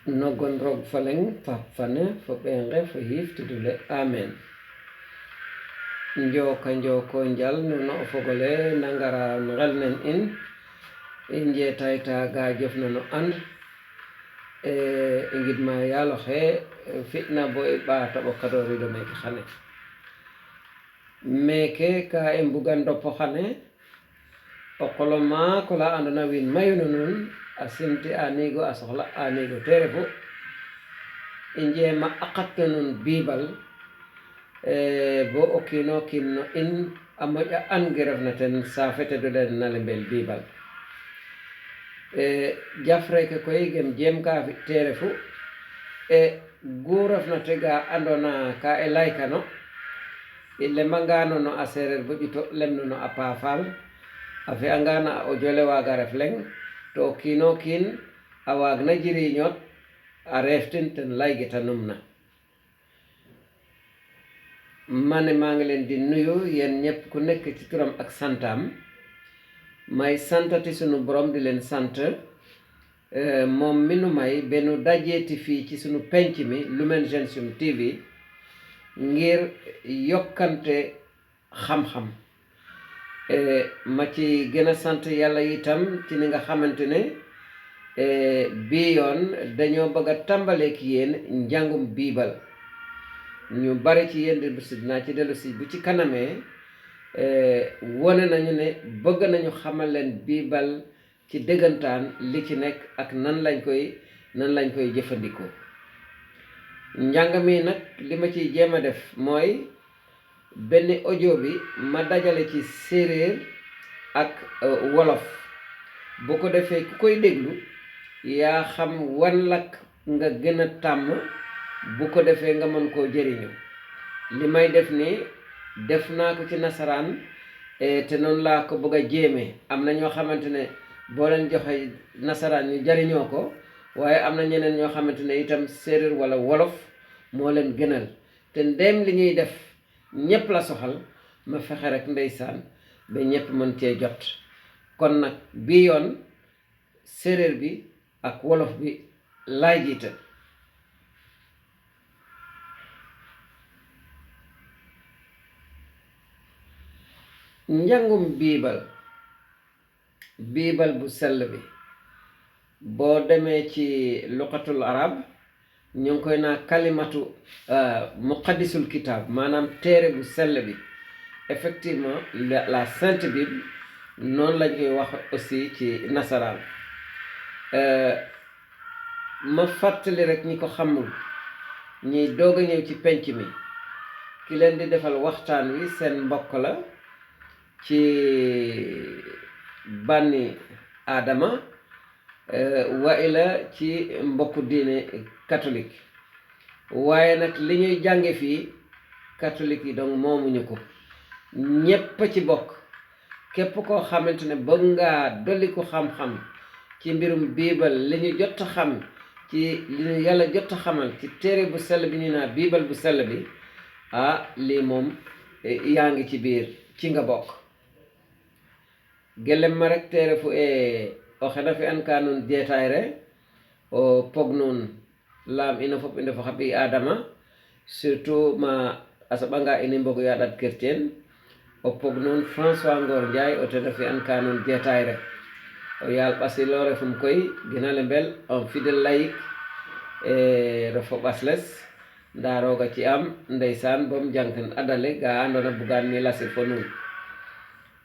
nogon rog faleng papfane fo ɓenge fo hiftidule amen njoko njal nuno o fogole nangara ngel nen in jetayta ga jofna no and e ngidma yalo xe fitna bo i ɓata ɓokadorido meke xane meke ka i mbugan doppo xane o qolo maako la andona win mayu no nuun a simti anigo a soxla anigo te refu i njema aqat no nuun biibal bo o kiino kiin no in a moƴa an ge refna ten saafete do den na lembel biibal jafreke koy gem jem ka fi te refu gu refna tega andona ka e laykano i lembangano no a sereer bo ƴuto lemno no a paafal a fi'angana o jole waaga ref leŋ to o kiino kiin a waagna jiriñoot a reeftin ten laygita numna mane maa ngi leen di nuyu yéen ñëpp ku nekk ci turam ak santam may santati sunu borom di leen sant moom mi nu may benn dajeeti fii ci sunu penc mi Lumen Gentium TV ngir yokkante xam-xam ma ci gën a sant yàlla itam ci ni nga xamante ne bii yoon dañoo bëgg a tàmbaleek yéen njàngum biibal ñu bari ci yéen di dinaa ci dellu si bu ci kanamee wone nañu ne bëgg nañu xamal leen biibal ci dëggantaan li ci nekk ak nan lañ koy jëfandikoo njàng mi nag li ma ciy jéem a def mooy benn audio bi ma dajale ci séeréer ak wolof bu ko defee ku koy déglu yaa xam wan lakk nga gën a tàmm bu ko defee nga mën koo jëriñu li may def nii def naa ko ci nasaraan te noonu laa ko bëgg a jéemee am na ñoo xamante ne boo leen joxe nasaraan ñu jariñoo ko waaye am na ñeneen ñoo xamante ne itam séeréer wala wolof moo leen gënal te ndéem li ñuy def ñépp la soxal ma fexe rek ndeysaan ba ñépp mën cee jot kon nag bii yoon séeréer bi ak wolof bi laay jiital njàngum biibal bu sell bi boo demee ci luqatul arab ñu ngi koy naa kalimatu muqaddisul kitab maanaam téere bu sell bi effectivement la sainte bible noonu lañ koy wax aussi ci nasaraan ma fàttali rek ñi ko xamul ñiy doog a ñëw ci penc mi ki leen di defal waxtaan wi seen mbokk la ci bànni Adama waila ci mbokku diine catholique waaye nag li ñuy jànge fii catholique yi donc moomuñu ko ñépp ci bokk képp koo xamante ne bëgg ngaa dolli ko xam-xam ci mbirum biibal li ñu jot xam ci li ñu yàlla jot xamal ci téere bu sell bi ñu naa biibal bu sell bi lii moom yaa ngi ci biir ci nga bokk gellem ma rek téere fu o xena fi an ka nun jeetayre o pog nun laam ina fop i ndefo xa ɓiy Adama surtout ma a saɓanga ini mbogu yaɗat chrétien o pog nun François Ngor Ndiaye o ten refi an ka nun jeetayre o yaal ɓasilo refum koy gina lembel un fidèle laïque refo ɓasles nda roga ci am ndeysaan bom jang ten adale ga andona bugaan mi lasir fo nun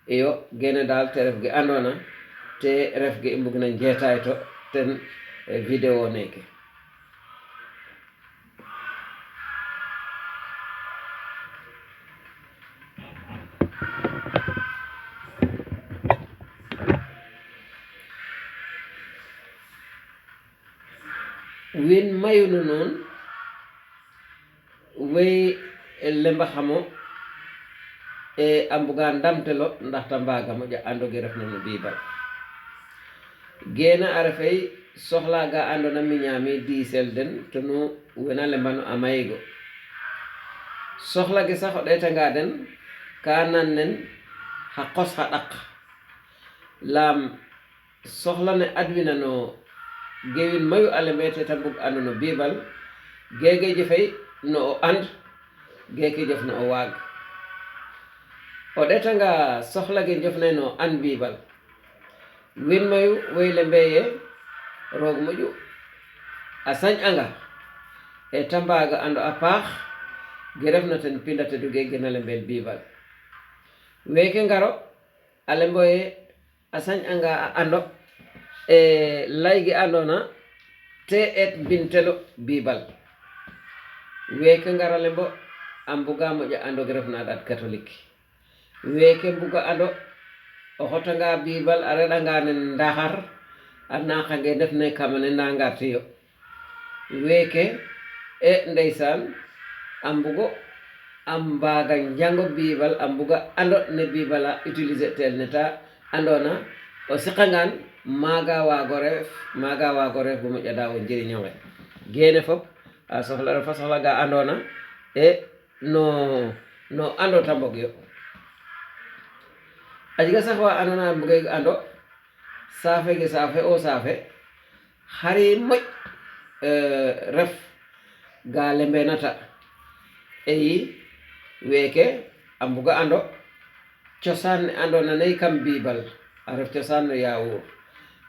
iyo gene daal te ref ge andona te ref ge i mbug na njeetaay to ten vidéo neke win mayunu noon wey lemba xamo a mbuga ndamtelo ndaxta mbaaga moƴa andoge refna no biibal geena a refay soxlaaga andona miñaami diisel den to nu wena lembano a mayigo soxla ge sax o ɗeetanga den ka nan nen xa qos xa ɗaq laam soxla ne adwina no gewin mayu alembete tambug andono bibal gege jefay no o and geke jof no o waag o ɗetanga sohlage jofnay no an bibal win mayu woyle mbeye roog moƴu a sañ'anga e ta mbaaga ando a paax ge refna ten pindata duge genale mbel bibal weke ngaro a lemboye a sañ'anga a ando e layge andona te et mbintelo bibal weke ngara lembo a mbuga moƴa ando ge refna a ɗat catholique weke mbuga ando o xotanga bibal a reɗanga nen ndaxar a naqange ndefna kamane nangartiyo weke e ndeysaan a mbugo a mbaaga njango bibal a mbuga ando ne bibal a utiliser tel neta andona o siqangan maaga waago ref bo moƴa daawo njiriño nge gene fop a soxla fa soxla ga andona e no ando ta mbog yo a jega sax wa andona mbugay ando saafe ge saafe o saafe xari moƴ ref ga lembenata eyi weke a mbuga ando cosaan ne andona nay kam bibal a ref cosaan no yaawur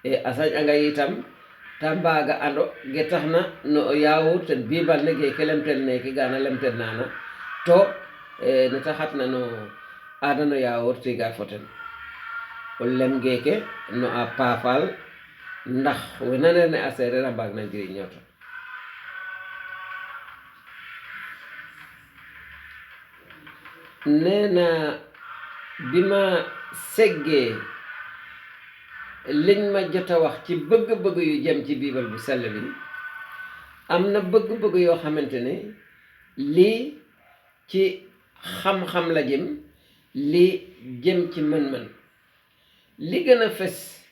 e a sañ'anga yitam ta mbaaga ando ge taxna no yaawur ten bibal ne geke lemtel neke gana lemtel nana to nete xatna no aada no yaawur tiga fo ten o lem geke no a paafal ndax we naneer ne a seereer a mbaag na njiriñoto nena bima segge liñ ma jot a wax ci bëgg-bëgg yu jëm ci biibal bu sell bi am na bëgg-bëgg yoo xamante ne lii ci xam-xam la jëm lii jëm ci mën-mën li gën a fes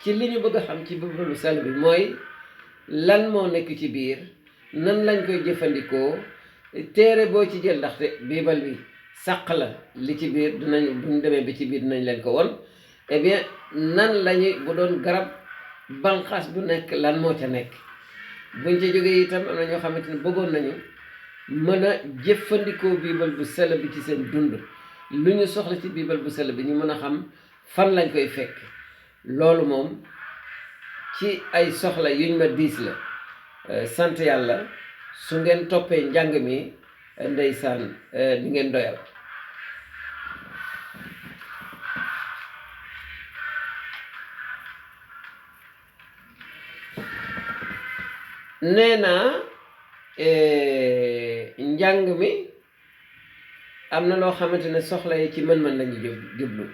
ci li ñu bëgg a xam ci biibal bu sell bi mooy lan moo nekk ci biir nan lañ koy jëfandikoo téere boo ci jël ndaxte biibal bi sàq la li ci biir dinañ buñ demee bi ci biir dinañ leen ko won eh bien nan lañuy bu doon garab banqaas bu nekk lan moo ca nekk buñ ca jógee itam am na ñoo xamante ne bëggoon nañu mën a jëfandikoo biibal bu sell bi ci seen dund lu ñu soxla ci biibal bu sell bi ñu mën a xam fan lañ koy fekk loolu moom ci ay soxla yuñ ma diis la sant yàlla su ngeen toppee njàng mi ndeysaan di ngeen doyal nee na njàng mi am na loo xamante ne soxla yi ci mën-mën lañu jublu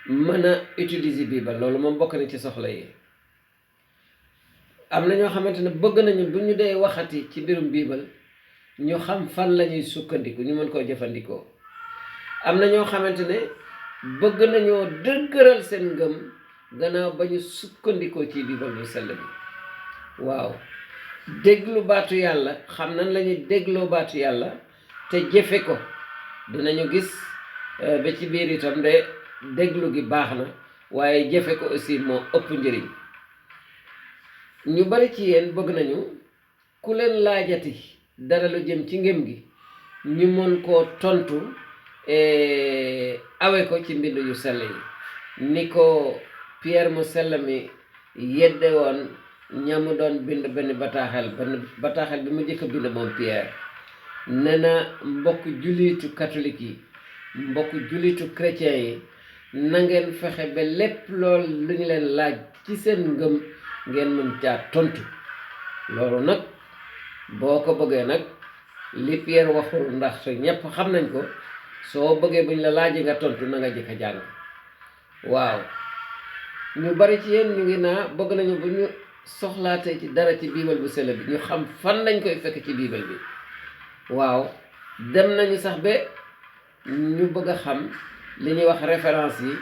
mën a utiliser biibal loolu moom bokk na ci soxla yi am na ñoo xamante ne bëgg nañu bu ñu dee waxati ci mbirum biibal ñu xam fan lañuy sukkandiku ñu mën koo jëfandikoo am na ñoo xamante ne bëgg nañoo dëgëral seen ngëm gannaaw ba ñu sukkandikoo ci biibal bu sell bi waaw déglu baatu yàlla xam nan lañuy dégloo baatu yàlla te jëfe ko dinañu gis ba ci biir itam de déglu gi baax na waaye jëfe ko aussi moo ëpp njëriñ ñu bari ci yéen bëgg nañu ku leen laajati dara lu jëm ci ngëm gi ñu mën koo tontu awe ko ci mbind yu sell yi ni ko Pierre mu sell mi yedde woon ñamu doon bind benn bataaxel bi mu njëkk a bind moom Pierre nee na mbokk jullitu catholique yi mbokk jullitu chrétien yi na ngeen fexe ba lépp lool lu ñu leen laaj ci seen ngëm ngeen mën caa tontu loolu nag boo ko bëggee nag li Pierre waxul ndax ñépp xam nañ ko soo bëggee buñ la laajee nga tontu na nga jëkk a jàng waaw ñu bari ci yéen ñu ngi naa bëgg nañu bu ñu soxlaatee ci dara ci biibal bu sell bi ñu xam fan lañ koy fekk ci biibal bi waaw dem nañu sax ba ñu bëgg a xam li ñuy wax référence yi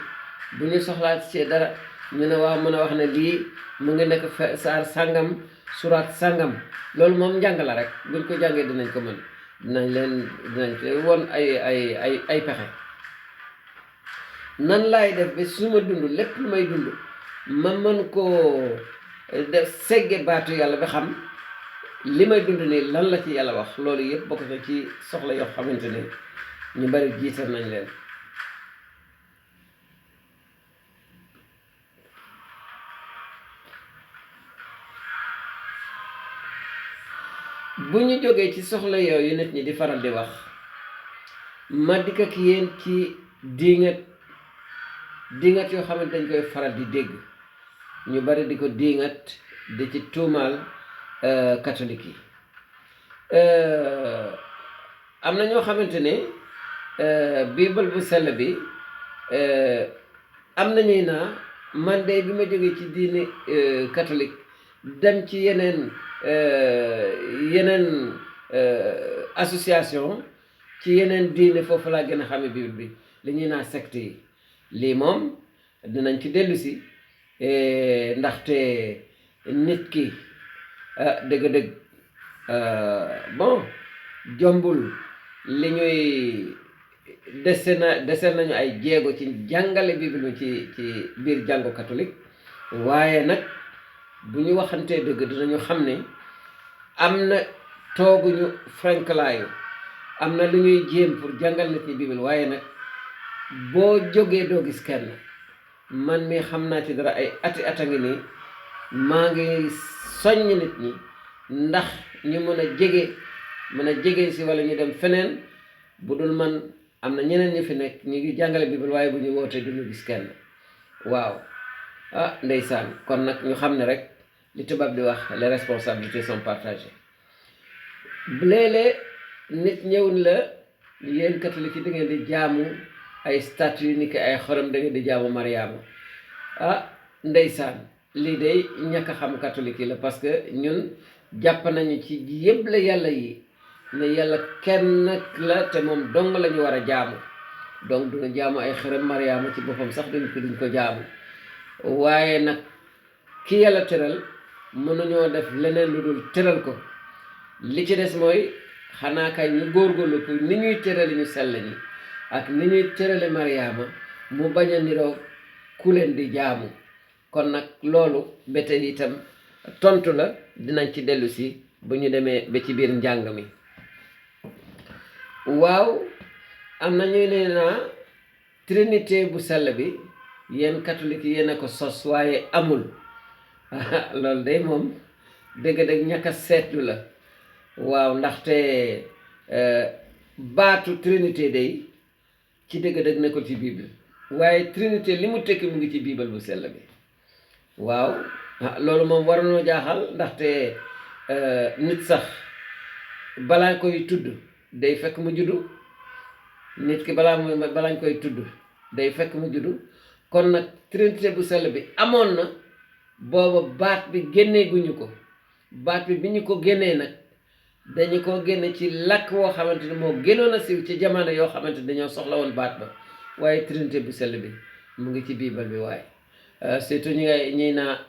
bu ñu soxlaat ci dara ñu ne waaw mën a wax ne lii mu ngi nekk saar sàngam suraat sàngam loolu moom njàng la rek buñ ko jàngee dinañ ko mën dinañ ko won ay pexe nan laay def ba su ma dund lépp lu may dund ma mën koo def segge baatu yàlla ba xam li may dund nii lan la ci yàlla wax loolu yëpp bokk na ci soxla yoo xamante ne ñu bari jiital nañ leen. bu ñu jógee ci soxla yooyu nit ñi di faral di wax ma dikk ak yéen ci diingat yoo xamante dañ koy faral di dégg ñu bari di ko diingat di ci tuumaal catholique yi. am na ñoo xamante ne bible bu sell bi am na ñuy naa man de bi ma jógee ci diini catholique dem ci yeneen association ci yeneen diine foofu laa gën a xame bible bi li ñuy naa secte yi lii moom dinañ ci dellu si ndaxte nit ki dëgg-dëgg bon jombul li ñuy dese nañu ay jéego ci jàngale bible bi ci biir jàngu catholique waaye nag bu ñu waxantee dëgg dinañu xam ne am na tooguñu franklaayu am na lu ñuy jéem pour jàngal nit ñi bible waaye nag boo jógee doo gis kenn. man mi xam naa ci dara ay ata ngi nii maa ngi soññ nit ñi ndax ñu mën a jege si wala ñu dem feneen bu dul man am na ñeneen ñu fi nekk ñu ngi jàngale bible waaye bu ñu wootee duñu gis kenn. waaw ndeysaan kon nag ñu xam ne rek li tubaab di wax les responsabilités sont partagées. léeg-léeg nit ñëwun la yéen catholique yi da ngeen di jaamu ay statue ni ki ay xorom da ngeen di jaamu Mariama ndeysaan lii day ñàkk a xam catholique yi la parce que ñun jàpp nañu ci yëpp la yàlla yi ne yàlla kenn la te moom dong la ñu war a jaamu donc duñu jaamu ay xorom Mariama ci boppam sax duñ ko jaamu waaye nag ki yàlla tëral mënuñoo def leneen lu dul tëral ko li ci des mooy xanaa kay ñu góorgóorlu pour ni ñuy tërali ñu sell ñi ak ni ñuy tërale Mariama mu bañ a niroo ku leen di jaamu. kon nag loolu ba tey itam tontu la dinañ ci dellu si bu ñu demee ba ci biir njàng mi. waaw am na ñuy nee naa trinité bu sell bi yéen catholique yi yéen a ko sos waaye amul loolu day moom dëgg-dëgg ñàkk a seetlu la. waaw ndaxte baatu trinité day ci dëgg-dëgg nekkul ci bible waaye trinité li mu tekki mu ngi ci bible bu sell bi. waaw loolu moom war nañoo jaaxal ndaxte nit sax balaa koy tudd day fekk mu juddu nit ki balaa koy tudd day fekk mu juddu kon nag trinité bu sell bi amoon na booba baat bi génnee guñu ko baat bi ñu ko génnee nag dañu ko génne ci làkk woo xamante ne moo gënoon a siiw ci jamono yoo xamante ne dañoo soxla woon baat ba waaye trinité bu sell bi mu ngi ci biibal bi waaye surtout ñuy naa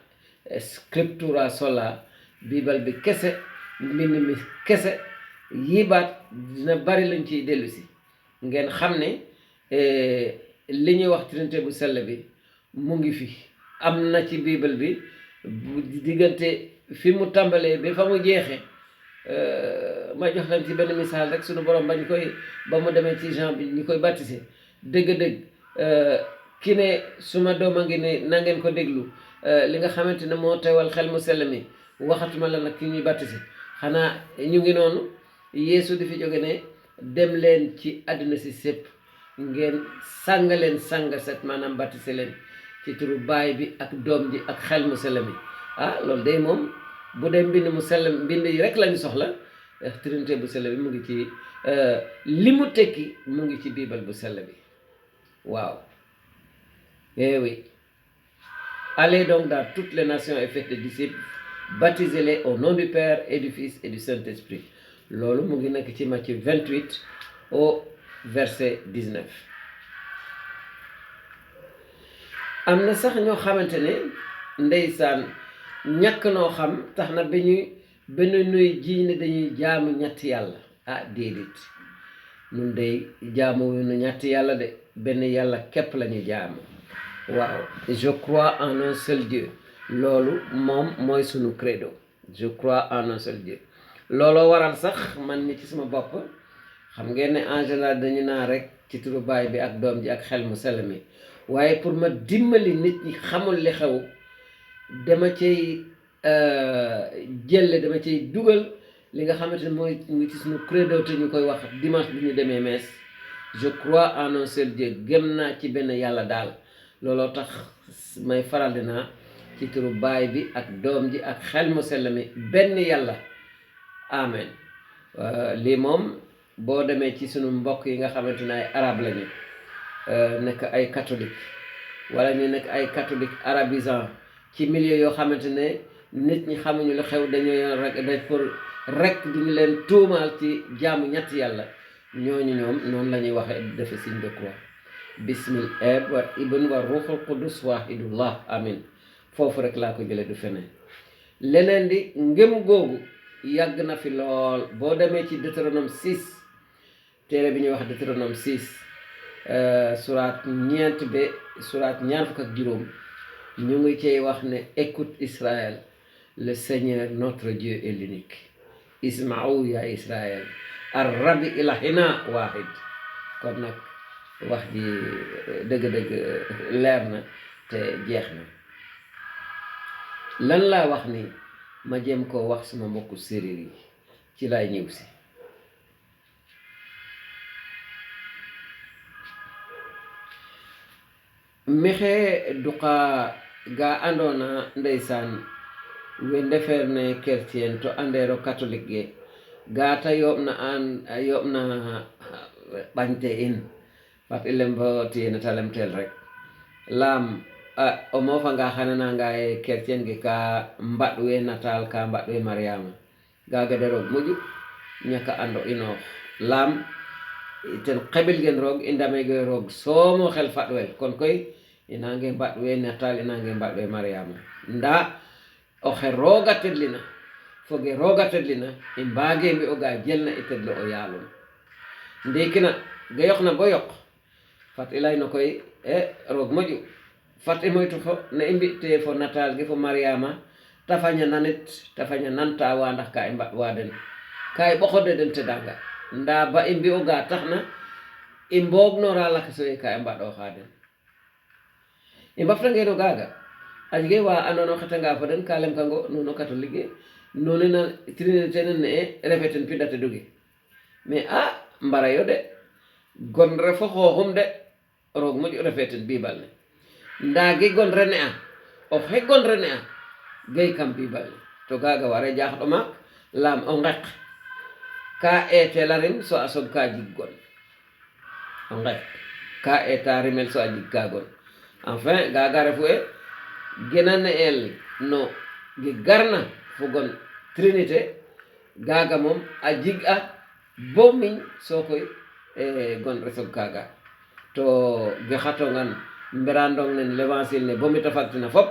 scriptura sola biibal bi kese mbind mi kese yii baat dina bari lañ ciy dellu si ngeen xam ne li ñuy wax trinité bu sell bi mu ngi fi am na ci biibal bi diggante fi mu tàmbalee ba fa mu jeexee. ma jox leen ci benn misaal rek suñu borom ba mu demee ci Jean bi ñu koy baptisé dëgg-dëgg ki ne suma doom a ngi ne na ngeen ko déglu li nga xamante ne moo teewal xel mu sell mi waxatuma la nag ki ñuy baptisé xanaa ñu ngi noonu Yeesu di fi jóge ne dem leen ci àdduna si sépp ngeen sàng leen sàng set maanaam baptisé leen ci turu baay bi ak doom ji ak xel mu sell mi loolu day moom bu dee mbind yi rek lañu soxla trinité bu sell bi mu ngi ci li mu tekki mu ngi ci biibal bu sell bi. waaw oui. Allez donc dans toutes les nations et faites des disciples, baptisez-les au nom du Père et du Fils et du Saint-Esprit. loolu mu ngi nekk ci Matthieu 28 au verset 19. am na sax ñoo xamante ne ndeysaan ñàkk noo xam tax na ba nuy jiiñ ne dañuy jaamu ñetti yàlla déedéet ñun day jaamu wu ñu ñetti yàlla de benn yàlla képp la ñuy jaamu. waaw je crois en un seul Dieu loolu moom mooy sunu credo je crois en un seul Dieu looloo waral sax man ni ci sama bopp xam ngeen ne en général dañu naa rek ci turu baay bi ak doom ji ak xel mu sell mi waaye pour ma dimbali nit ñi xamul li xew dama cay jëlle dama cay dugal li nga xamante ne mooy ngi ci suñu credo te ñu koy wax dimanche bi ñu demee mees je crois en un seul Dieu gëm naa ci benn yàlla daal looloo tax may faral dinaa ci turu baay bi ak doom ji ak xel mu sell mi benn yàlla amen lii moom boo demee ci sunu mbokk yi nga xamante ne ay arab lañu nekk ay catholique wala ñu nekk ay catholique arabisant ci milieu yoo xamante ne nit ñi xamuñu lu xew dañoo rek pour rek duñu leen tuumaal ci jaamu ñetti yàlla ñooñu ñoom noonu la ñuy waxee defe signe de croix bismil ab wa ibn wa ruuxul qudus wahidullah amin foofu rek laa ko jële du feneen leneen di ngëm googu yàgg na fi lool boo demee ci Deutéronome 6 téere bi ñuy wax Deutéronome 6 suraat ñeent ba suraat ñaar fukk ak juróom ñu ngi cey wax ne écoute Israël le Seigneur notre Dieu est l'unique isma'u ya Israël ar-rabbi ilahina wahid kon nag wax ji dëgg-dëgg leer na te jeex na lan laa wax ni ma jéem koo wax suma mbokku séeréer yi ci laay ñëw si mexe duqa ga andona ndeysaan we ndeferne chrétien to andero catholique ge gata yoɓna an yoɓna ɓañte in fat i lembo tiyena ta lemtel rek laam o mofanga xanananga ye chrétien ge ka mbaɗwe natal ka mbaɗwe mariama gaga de roog moƴu ñaka ando inoox laam ten xeɓel gen roog i ndamege roog soomo xel faɗwel kon koy inange mbaɗwe natal inange mbaɗwe mariama nda oxe rooga tedlina foge rooga tedlina i mbaage mbi o ga jelna i tedlo o yaalum ndikina ga yoqna bo yoq fat i layno koy roog moƴu fat i moytu fo ne i mbi'te fo natal ge fo mariama ta faña nanit ta faña nanta wa ndax ka i mbaɗwa den ka i ɓoxode den tedanga nda ba i mbi'o ga taxna i mbognora lakaso ye ka i mbaɗoxa den i mbaftangeno gaga a jege wa andoona xetanga fo den ka lemkango nuno catholique e nuno na trinité nen ne e refe ten pindate duge mais mbara yo de gon re fo xooxum de roog moƴu refe ten bibal ne nda ge gon rene a oxe gon rene a gey kam bibal ne to gaga ware jaxɗo maak laam o ngeq ka eetela rim so a soog ka jig gon o ngeq ka eeta rimel so a jig ka gon enfin gaga refu e gena ne'el no ge garna fo gon trinité gaga moom a jig a bo miñ sokoy gon resog kaga to ge xatongan mberandong nen l'évangile ne bo mita fagtina fop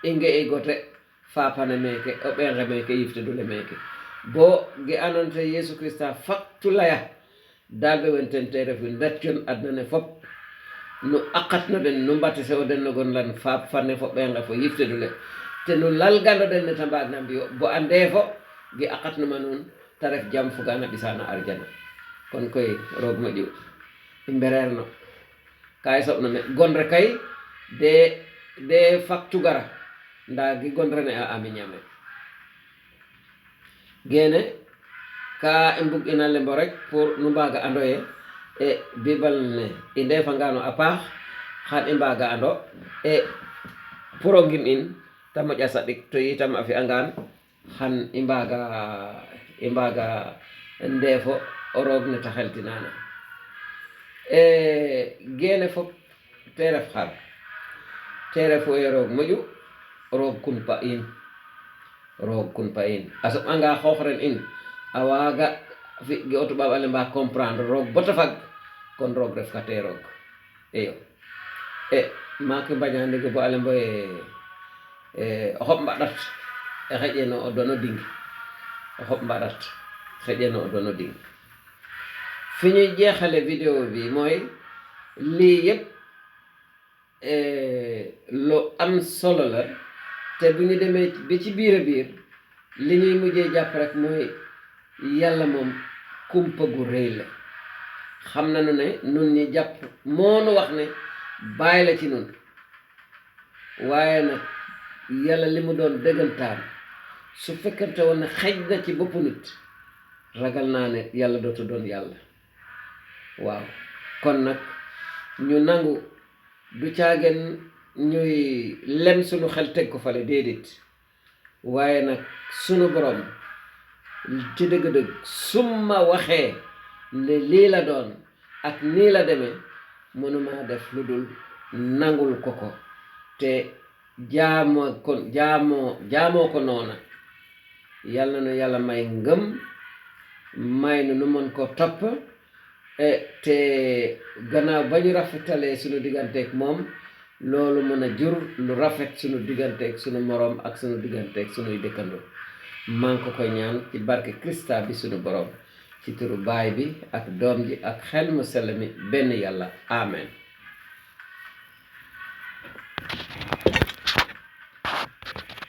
i nge'i gote fapane meke o ɓenge meke yifte dule meke bo ge andon te Yesu Christa faktu laya dalɓe wen ten te refu ndatjon adna ne fop nu aqatno den nu mbatise o den no gon lan faap fanne fo ɓenga fo yifte dule te nu lalgano den ne ta mbagna mbiyo bo ande fo gi aqatnuma nuun ta ref jam fugana ɓisana arjana kon koy roog moƴu i mbererno ka i soɓna me gonre kay de faktu gara nda gi gonre ne a miñame gene ka i mbug ina lembo rek pour nu mbaga ando ye e bibal ne i ndefangano a paax xan i mbaga ando e pour o ngim in ta moƴa saɗik to yitam a fi'angan xan i mbaga ndefo o roog ne ta xeltinana gene fop te ref xar te refu ye roog moƴu roog kunpa in a soɓanga xoox ren in a waaga fi ge o tubaab ale mba comprendre roog bata fag kon roog ref kate roog iyo maak mbaña ndege bo ale mboye o xoɓ mbaɗat e xeƴeno o dono ding o xoɓ mbaɗat xeƴeno o dono ding fi ñuy jeexale vidéo bi mooy lii yëpp lu am solo la te bu ñu demee ba ci biir a biir li ñuy mujjee jàpp rek mooy yàlla moom kumpa gu rëy la xam nañu ne nun ñi jàpp moonu wax ne bàyyi la ci nun waaye nag yàlla li mu doon dëggantaan su fekkante woon ne xej na ci boppu nit ragal naa ne yàlla dootu doon yàlla waaw kon nag ñu nangu du caageen ñuy lem sunu xel teg ko fale déedéet waaye nag sunu borom ci dëgg-dëgg summa waxee ne lii la doon ak nii la demee mënuma def lu dul nangul ko ko te jaamoo ko noona yàlla na yàlla may ngëm may nu mën ko topp te gannaaw ba ñu rafetalee sunu digganteeg moom loolu mën a jur lu rafet sunu digganteeg sunu moroom ak sunu digganteeg sunuy dëkkandoo maa ngi ko koy ñaan ci barke Krista bi sunu borom ci turu baay bi ak doom ji ak xel mu sell mi benn yàlla amen